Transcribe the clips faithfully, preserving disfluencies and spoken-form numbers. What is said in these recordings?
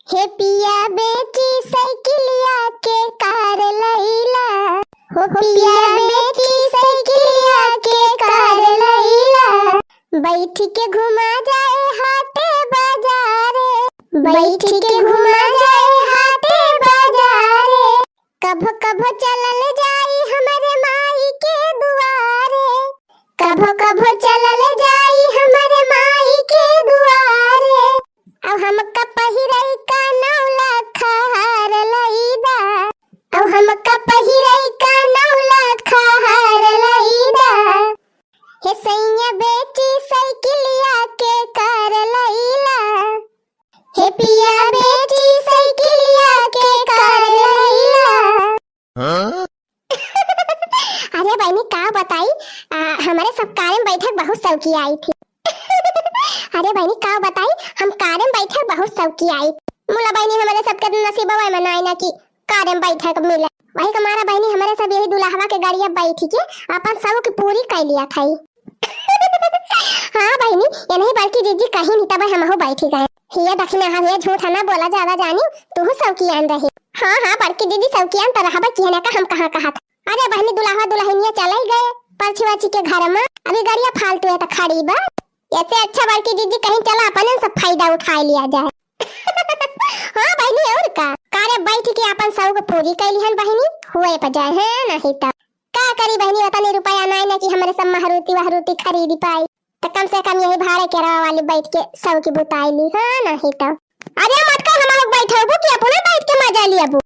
हे पिया बेची साइकिलिया के कार लैला, हो पिया बेची साइकिलिया के कार लैला, बैठ के घुमा जाए हाटे बाजारे, बैठ के घुमा जाए हाटे बाजारे। कभो कभो चलल जाई हमरे माई के दुआरे, कभो कभो चलल जाई हमरे माई के दुआरे। अब हमका पहिरई का नौ लाख हार लईदा, अब हमका पहिरई का नौ लाख हार लईदा। हे सैया बेची साइकिलिया के कार लैला, हे पिया बेची साइकिलिया के कार लैला। हाँ? अरे बहिनी, का बताई, आ, हमरे सब कारे में बैठे बहुत सौकी आई थी। अरे बहिनी, का बताई, हम कारे में बैठे बहुत सौकी आई। मुला बहिनी, हमरे सबके नसीबवा में नाई ना कि कारे में बैठे के मिले। वही के मारा बहिनी, हमरे सब यही दुल्हवा के गाड़िया बैठ के अपन शौक पूरी कर लिया था। हाँ बहिनी, ये नहीं बल्कि जीजी कहीं नहीं, तब हमहू बैठ गए। हिया दखिना हम, ये झूठ ना बोला, ज्यादा जानी, तू सौकियान रही। हाँ, हाँ, बड़की दीदी सौकियान तो रहबे किहन का, हम कहाँ कहा था। अरे बहिनी, दुल्हा दुल्हनिया चले गए परछी वरछी के घर में, अभी गाड़िया फालतू है तो खड़ी बा। ऐसे अच्छा बड़की दीदी कहीं चला, अपन सब फायदा उठा लिया जाए। हाँ बहिनी, और का, कारे बैठ के अपन शौक पूरी कैली हन बहिनी, हुए पर जाए हैं, नहीं तो का करी बहिनी, उतने रुपया नाई ना कि हमरे सब महरूती वहरूती खरीद पाई। तो कम से कम यही भाड़े के रवा वाली बैठ के शौक बुताई ली, हाँ, नहीं तो। अरे मटका, हम लोग बैठबू कि अपने बैठ के मजा लियाबू?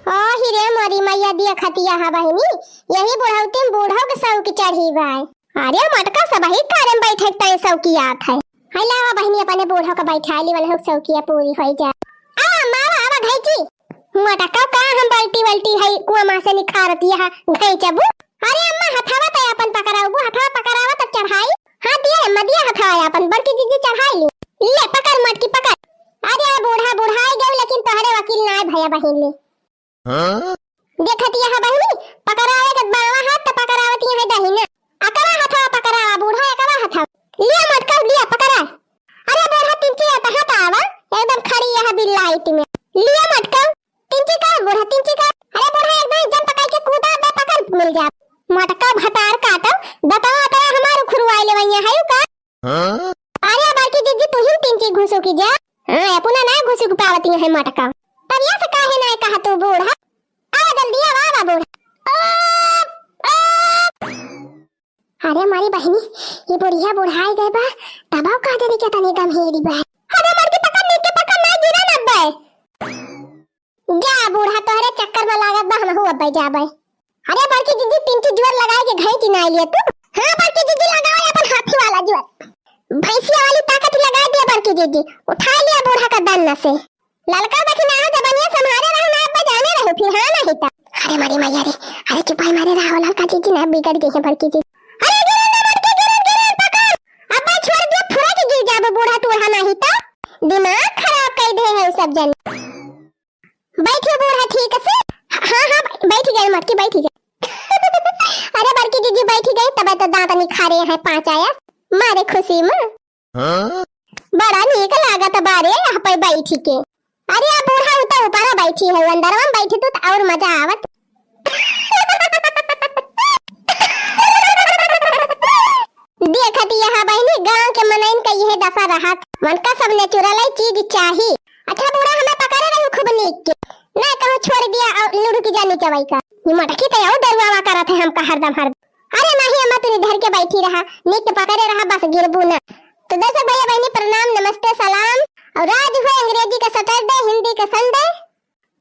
ओ ही रे मोरी मैया, दिया खतिया हा बहिनी, यही बुढ़ौती में बूढ़ो के शौक चढ़ी बाय। अरे मटका, सब ही कारे में बैठे के तय शौकियात है। है लावा बहिनी, अपने बूढ़ो का बैठा ली, वाला शौकिया पूरी हो जाए। आवा अम्मा, आवा, आवा घैची। मटका का हम बाल्टी वाल्टी है, कुआं में से निखारती है घैचबू। अरे अम्मा, हथवा तो अपन पकड़ाबू, हथवा पकड़ावा तो चढ़ाई। हाँ दिया अम्मा, दिया हथवा अपन, बड़की जीजी चढ़ाई ली। ले पकड़ मटकी पकड़। अरे बूढ़ा बुढ़ाई गयो, लेकिन तोहरे वकील ना भैया बहिन ले। हाँ? देखत यह बहिनी, पकड़ावे के बावा हाथ तो पकड़ावत यह दहिना। अकवा हथवा पकड़ावा बूढ़ा, अकवा हथवा। लिया मटका, लिया पकड़ा। अरे बूढ़ा, तिनची है तो हट आवा, एकदम खड़ी यह बिल्लाइत में। लिया मटका, तिनची का बूढ़ा, तिनची का। अरे बूढ़ा, एकदम जम पकड़ के कूदा बे, पकड़ मिल जा। मटका भतार काटो, दतवा अतवा हमार उखुरवाए ले वैया है का? हाँ? अरे बड़की जीजी, तू ही तिनची घुसुकी जा। हाँ, अपना ना घुसुक पावती है मटका। तब यह से काहे ना कहा तू बूढ़ा? आ जल्दी आवा, आवा बूढ़ा। आ, आ। अरे मारी बहिनी, ये बुढ़िया बुढ़ाई गए बा, तबाव का जरी के तनी गम्हेरी बा। अरे मटकी पकड़, नीचे पकड़, ना गिरा ना बे। जा बूढ़ा, तोहरे चक्कर में लागत बा, हमहू अब्बे जाबे। अरे बड़की जीजी, तिनची जोर लगाए के घैंची ना लिए तू। हाँ बड़की जीजी, लगाओ अपन हाथी वाला जोर, भैंसिया वाली ताकत लगा दिया बड़की जीजी, उठा लिया बूढ़ा का दन्ना से। ललका दखिना जबनिया संभारे रहो ना, अब्बे जाने रहो फिर, हाँ नहीं तो। अरे मारी मैया रे, अरे चुपाई मारे रहो ललका जीजी, ना बिगड़ गई है बड़की जीजी। अरे गिरन ना बड़की, गिरन, गिरन, पकड़, अब्बे छोड़ दिया, फुरा के गिर जाबे बूढ़ा टूढ़ा नहीं तो। दिमाग खराब कर दे है सब जन। बैठिए बूढ़ा ठीक से। हाँ, हाँ, बैठ गए मटकी, बैठ गए। अरे बड़की जीजी बैठ गई, तब तो दांत निखारे हैं पाँच आया मारे खुशी में। हाँ? बड़ा नीक लागत बारे यहाँ पे बैठ के। अरे आ बूढ़ा उ तो ऊपर बैठी है, अंदर में बैठी तू तो और मजा आवत। देखत यह बहिनी, गांव के मनइन का यह दशा रहत, उनका सब नेचुरल चीज चाही। अच्छा बूढ़ा, हमें पकड़े रही खूब नीक के, ना कहूँ छोड़ दिया और लुढ़की जानी चवाई का। ये मटकी तो और डरुआवा करत है हमका हरदम हरदम। अरे नहीं अम्मा, तू धर के बैठी रहा, नीक के पकड़े रहा, बस गिरबू ना। तो दर्शक भैया बहिनी प्रणाम, नमस्ते, सलाम। और आज हुए अंग्रेजी का सैटरडे, हिंदी का संडे।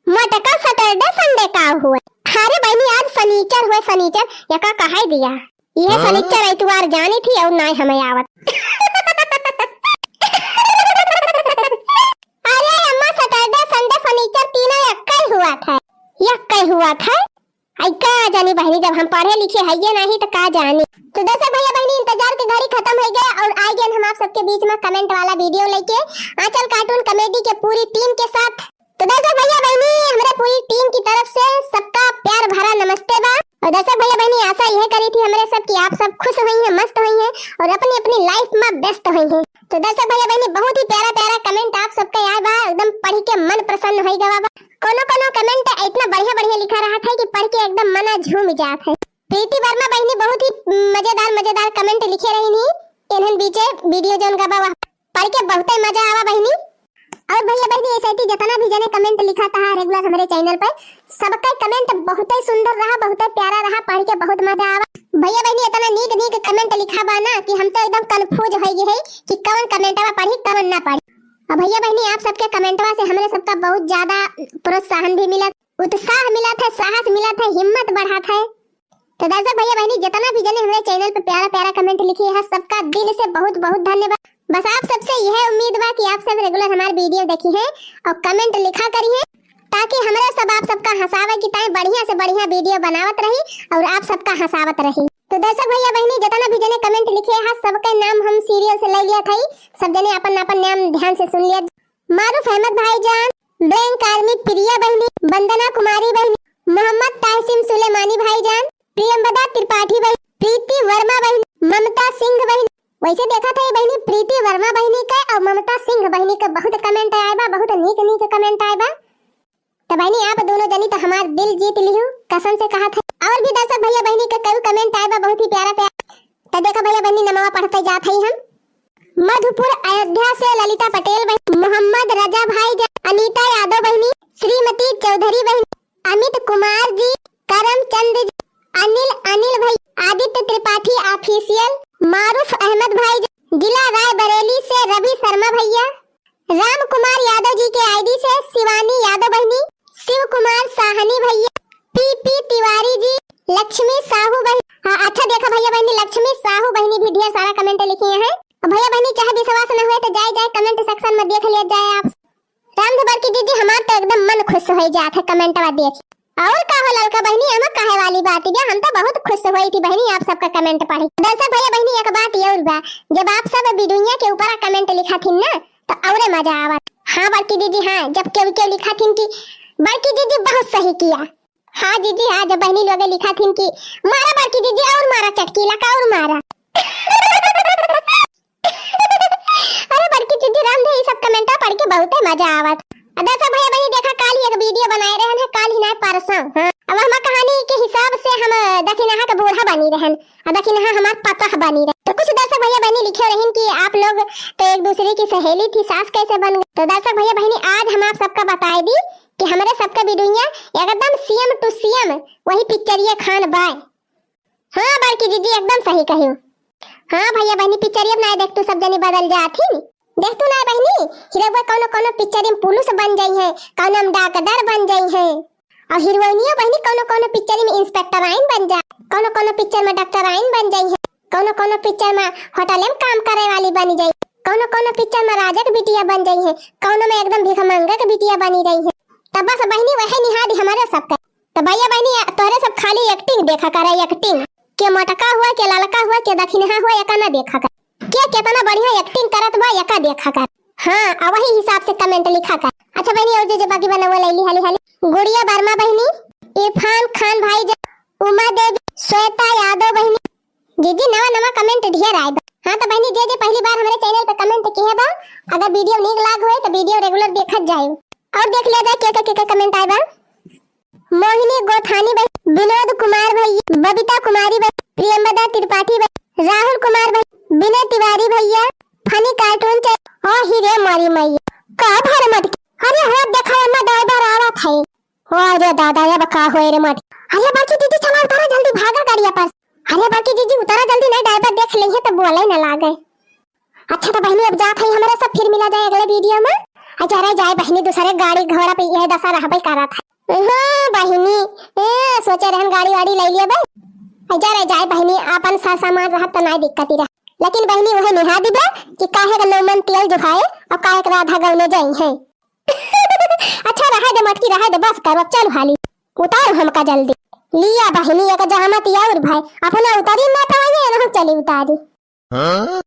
मटका सैटरडे संडे का हुए? अरे बहिनी, आज सनीचर हुए, सनीचर, यका कहाई दिया। यह हाँ? सनीचर इतवार जानी थी और ना हमें आवत। अरे अम्मा, सैटरडे, संडे, सनीचर तीनों यक्का ही हुआ था, यक्का ही हुआ था। आई का जानी बहिनी, जब हम पढ़े लिखे हइये नहीं तो का जानी। तो दर्शक भैया बहिनी, इंतजार के घड़ी खत्म हो गया और आ गए हम आप सबके बीच में कमेंट वाला वीडियो लेके आंचल कार्टून कॉमेडी के पूरी टीम के साथ। तो दर्शक भैया बहिनी, हमारे पूरी टीम की तरफ से सबका प्यार भरा नमस्ते बा। और दर्शक भैया बहिनी, आशा यह करी थी हमारे सब कि आप सब खुश हुई हैं, मस्त हुई हैं और अपनी अपनी लाइफ में व्यस्त हुई हैं। तो दर्शक भैया बहिनी, बहुत ही प्यारा प्यारा कमेंट आप सबका आया बा, एकदम पढ़ के मन प्रसन्न होइ गवा बा। कोनो कोनो comment इतना बढ़िया बढ़िया लिखा रहत है कि पढ़ के एकदम मना झूम जात है। प्रीति वर्मा बहिनी बहुत ही मजेदार मजेदार comment लिखे रही, इन्हन बीचे video जौन गवा वह पढ़ के बहुते मजा आवा बहिनी। और भैया बहिनी, ऐसे ही जितना भी जने comment लिखा था regular हमरे channel पे, सबका comment बहुते सुंदर रहा, बहुते प्यारा रहा, पढ़ के बहुत मजा आवा। भैया बहिनी, इतना नीक नीक comment लिखा बा ना कि हम तो एकदम confuse होइ गए है कि कौन commentवा पढ़ी, कौन ना पढ़ी। और भैया बहिनी, आप सबके commentवा से हमरे सबका बहुत ज्यादा प्रोत्साहन भी मिला, उत्साह मिला था, साहस मिला था, हिम्मत बढ़ा था। तो दर्शक भैया बहिनी, जितना भी जने हमरे channel पे प्यारा प्यारा comment लिखे हैं, सबका दिल से बहुत बहुत धन्यवाद। बस आप सबसे यह उम्मीद बा कि आप सब regular हमार video देखी हैं और comment लिखा करी हैं, ताकि हमरे सब आप सबका हंसावे की ताई बढ़िया से बढ़िया video बनावत रही और आप सबका हंसावत रही। तो दर्शक भैया बहिनी, जितना भी जने comment लिखे हैं, सबके नाम हम serial से ले लिया था, सब जने अपन अपन नाम ध्यान से सुन लिया। मारूफ अहमद भाईजान, Blank Army प्रिया बहिनी, वंदना कुमारी बहिनी, मोहम्मद ताहसिम सुलेमानी भाईजान, प्रियंवदा त्रिपाठी बहिनी, प्रीति वर्मा बहिनी, ममता सिंह बहिनी। वैसे देखा था ये बहिनी, प्रीति वर्मा बहिनी के और ममता सिंह बहिनी के बहुत comment आए बा, बहुत नीक नीक comment आए बा। तो बहिनी, आप दोनों जनी तो हमार दिल जीत लिहू, कसम से कहा था। और भी दर्शक भैया बहिनी के कई comment आए बा, बहुत ही प्यारा प्यारा। तो देखा भैया बहिनी, नमवा पढ़ते जात हई हम। मधुपुर अयोध्या से ललिता पटेल बहिनी, मोहम्मद रजा भाई, अनीता यादव बहिनी, श्रीमती चौधरी बहिनी, अमित कुमार जी, करमचंद जी, अनिल, अनिल भाई, आदित्य त्रिपाठी official, मारूफ अहमद भाई, जिला रायबरेली से रवि शर्मा भैया, राम कुमार यादव जी के ID से शिवानी यादव बहिनी, शिव कुमार साहनी भैया, पीपी तिवारी जी, लक्ष्मी साहू बहिनी। हाँ, अच्छा देखा भैया बहिनी, लक्ष्मी साहू बहिनी भी ढेर सारा comment लिखी हैं। और भैया बहिनी, चाहे विश्वास न हुए तो जाए जाए comment section में देख लिया जाए आप। रामधर बड़की दीदी, हमार तो एकदम मन खुश होइ जात है commentवा देख। और का हो ललका बहिनी, एमा काहे वाली बात बा, हम तो बहुत खुश होई थी बहिनी आप सबका comment पढ़ी। दर्शक भैया बहिनी, एक बात और बा, जब आप सब वीडियो के ऊपर comment लिखा थी ना, तो औरे मजा आवत। हाँ बड़की दीदी, हाँ, जब केहू केहू लिखा थी कि बड़की दीदी बहुत सही किया। हाँ जीजी, हाँ, जब बहिनी लोग लिखा थी कि मारा बड़की दीदी और मारा चटकीला का और मारा। अरे बड़की जीजी, रामधे, ई सब comment पढ़ के बहुते मजा आवत। आ दर्शक भैया बहिनी, देखा, काल ही एक video बनाए रहन है, काल ही ना परसों। हाँ, अब हमार कहानी के हिसाब से हम दखिनहा के बूढ़ा बनी रहन, आ दखिनहा हमार पतोह बनी रहे। तो कुछ दर्शक भैया बहिनी लिखे रहन कि आप लोग तो एक दूसरे की सहेली थी, सास कैसे बन गई। तो दर्शक भैया बहिनी, आज हम आप सबका बताए दी कि हमरे सबका वीडियो एकदम same to same वही पिक्चरिया खान बाय। हाँ बड़की जीजी, एकदम सही कहियो। हाँ भैया बहिनी, पिक्चरिया में नाय देख तू सब जनी बदल जात ही। देख तू नाय बहिनी, हीरोवा कौनो कौनो पिक्चर में पुलिस बन जाई है, कौनो में डॉक्टर बन जाई है, और हीरोइनिया बहिनी कौनो कौनो पिक्चर में इंस्पेक्टराइन बन जा, कौनो कौनो पिक्चर में डॉक्टराइन बन जाई है, कौनो कौनो पिक्चर में होटल में काम करे वाली बन जाई, कौनो कौनो पिक्चर में राजा के बिटिया बन जाई है, कौनो में एकदम भिखमंगा के बिटिया बनी रही है। तब बस बहिनी वही निहारी हमारे सबके। तो भैया बहिनी, तोहरे सब खाली acting देखा करा, acting। के मोटका हुआ, के ललका हुआ, के दखिनहा हुआ, एका ना देखा कर। के केतना बढ़िया acting करत बा, एका देखा कर। हाँ, आ वही हिसाब से comment लिखा कर। अच्छा बहिनी, और जे जे बाकी बा ना वो लैली हाली हाली। गुड़िया वर्मा बहिनी, इरफान खान भाई, उमा देवी, श्वेता यादव बहिनी। जीजी, नवा नवा comment ढेर आए बा। हाँ तो बहिनी, जे जे पहली बार हमरे channel पे comment किहे बा, अगर video नीक लाग होए तो video regular देखत जाए और देख लिया जाए के के के के comment आए बा। मोहिनी गोथानी बहिनी, विनोद कुमार भैया, बबीता कुमारी बहिनी, प्रियंवदा त्रिपाठी बहिनी, राहुल कुमार भैया, विनय तिवारी भैया, funny cartoon चै-, ओ ही रे मारी मैया, का भर मटकी, अरे हो देखा एमा driver आवत है। ओ रे दादा, अब का होए रे मटकी, अरे बड़की जीजी चला उतारा जल्दी भागा गाड़िया पर, अरे बड़की जीजी उतारा जल्दी, नहीं driver देख लेहे तो बोले न लागे। अच्छा तो बहिनी, अब जात है, हमरे सब फिर मिला जाए अगले video में। अच्छा रह जाए बहिनी, दूसरे गाड़ी घोड़ा पे यह दशा रहबे करत है। हाँ बहिनी, ए, सोचे रहन गाड़ी वाड़ी ले लिया बे। अच्छा रह जाए बहिनी, अपन सा सामान रहत तो नाय दिक्कत ही रह, लेकिन बहिनी वह निहा दिबे कि काहे का नौमन तेल जुहाए और काहे का राधा गौने जाई है। अच्छा रहे दे मटकी, रहे दे, बस करो, अब चल हाली उतार हमका जल्दी। लिया बहिनी, एक जहमत और भाई, अपना उतारी ना पाएंगे, हम चली उतारी। हाँ?